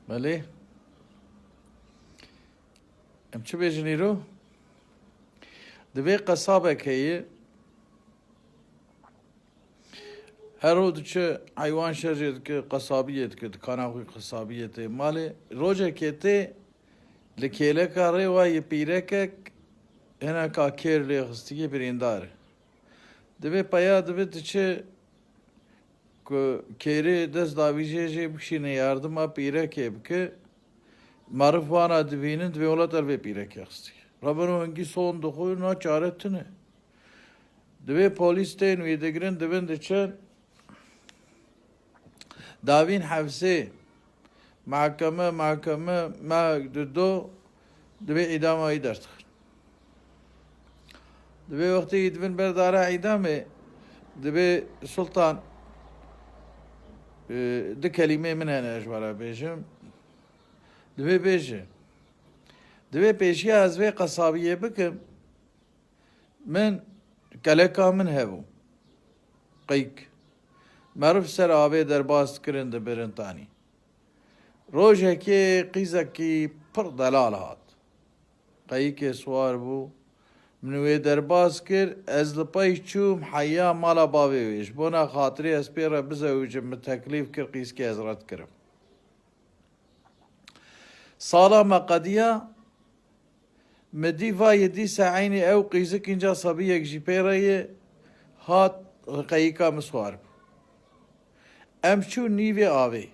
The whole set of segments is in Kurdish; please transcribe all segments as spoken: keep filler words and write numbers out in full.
Belê. Em çi bêjin îro? Divê qesabek heye. Her roj diçe heywan şerjê dike, qesabiyê dike, dikana xwe qesabiyê tê malê. Rojekê tê li kêleka rê wa yê pîrekek hineka kêr lê xistiye birîndar e. Divê peya divê diçe ku kêrê dest davî jê jê bikişîne yardima pîrekê bike, meriv wana dibînin, divê welat ev vê pîrekê xistî. Rebeno hingî son dixwe, na çare tune. Divê polîs tên wî digirin, dibin diçin davîn hefsê. Mahkeme, mahkeme, me dido, divê îdama wî derdixin. Divê wextê wî dibin ber dara îdamê, divê Sultan, e, du kelîmê min hene ez ji we re bêjim. Divê bêje. Divê pêşiya ez vê qesabiyê bikim, min keleka min hebû. Qeyk. Meriv ser avê derbas dikirin dibirin tanî. Rojekê qîzekî pir delal hat. Qeyikê siwar bû. Min wê derbas kir, ez li pey çûm heya mala bavê wê. Ji bona xatirê ez pê re bizewicim, min teklîf kir, qîzkê ez red kirim. Sala me qediya, min dî va yê dîsa eynî ew qîzik, înca sebiyek jî pê re ye, hat qeyika min siwar bû. Em çûn nîvê avê.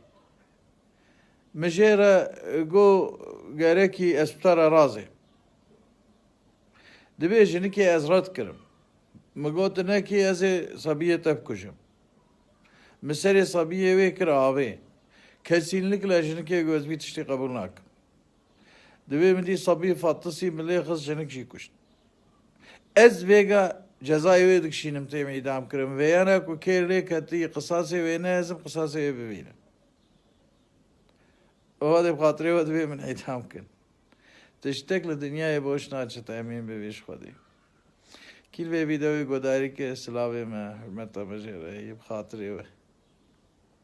Min jê re got, gerekî ez bi te re razê. Divê jinikê ez red kirim. Min got, nekî ez ê sebiyê te bikujim. Min serê sebiyê wê kir avê. Kesinlikle jinikê got, ez vî tiştî qebûl nakim. Divê min dî sebî fetisî, min lê xist, jinik jî kuşt. Ez vêga cezayê wê dikişînim, têm îdam kirim. Vêyana ku kê lê ketî, qisasê wê nehezim, qisasê wê bibînim. Û hadê bi xatirê we divê min îdam kin. Tiştek li dinyayê boş naçe, te emîn bibî ji Xwedê. Kî li vê vîdeoyê guhdarî kir, silavê me, hurmeta me jê re ye, bi xatirê we.